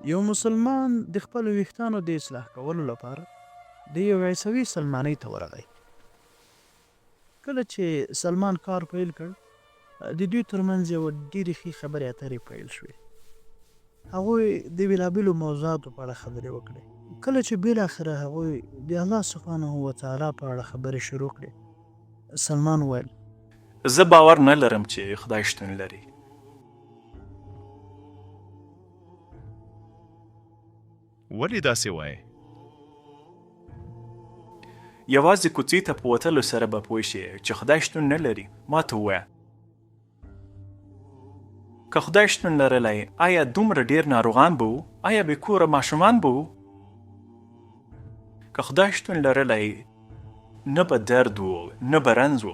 یو مسلمان د خپلو ویښتانو د اصلاح کولو لپاره د یو عیسوي سلمانۍ ته ورغی. کله چې سلمان کار پیل کړ، د دوی ترمنځ یوه ډېرې ښې خبرې اترې پیل شوې. هغوی د بېلابېلو موضوعاتو په اړه خبرې وکړې. کله چې بالاخره هغوی د الله سبحانه وتعالی په اړه خبرې شروع کړې، سلمان وویل. زه باور نه لرم چې خدای شتون لري. ولې داسې وایې؟ یوازې کوڅې ته په وتلو سره به پوه شې چې خدای شتون نه لري. ماته ووایه، که خدای شتون لرلای، آیا دومره ډېر ناروغان به وو؟ آیا بې کوره ماشومان به وو؟ که خدای شتون لرلای، نه به درد و، نه به رنځ و.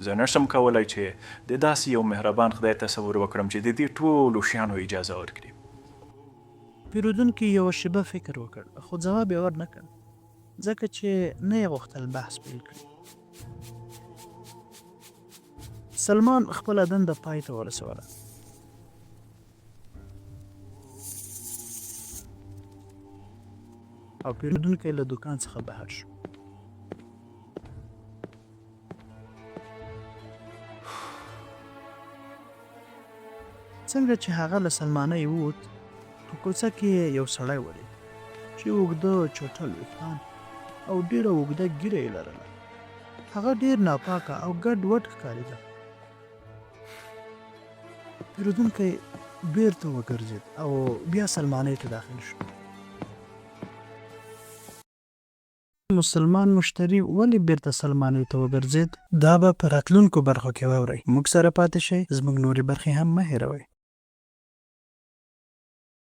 زه نه شم کولای چې د داسې یو مهربان خدای تصور وکړم چې د دې ټولو شیانو اجازه ورکړي. پیرودونکي یوه شیبه فکر وکړ، خو ځواب یې ورنه کړ، ځکه چې نه یې غوښتل بحث پیل کړي. سلمان خپله دنده پای ته ورسوله. او پیرودونکی له دوکان څخه بهر شو. څنګه چې هغه له سلمانۍ ووت، په کوڅه کې یې یو سړی ولید چې اوږده چوټل ویښتان او ډېره اوږده ږیره یې لرله. هغه ډېر ناپاکه او ګډ وډ ښکارېده. پیرودونکی بیرته وګرځید او بیا سلمانۍ ته داخل شو. مسلمان مشتري ولې بیرته سلمانۍ ته وګرځید؟ دا به په راتلونکو برخو کې واورئ. موږ سره پاتې شئ، زموږ نورې برخې هم مه هېروئ.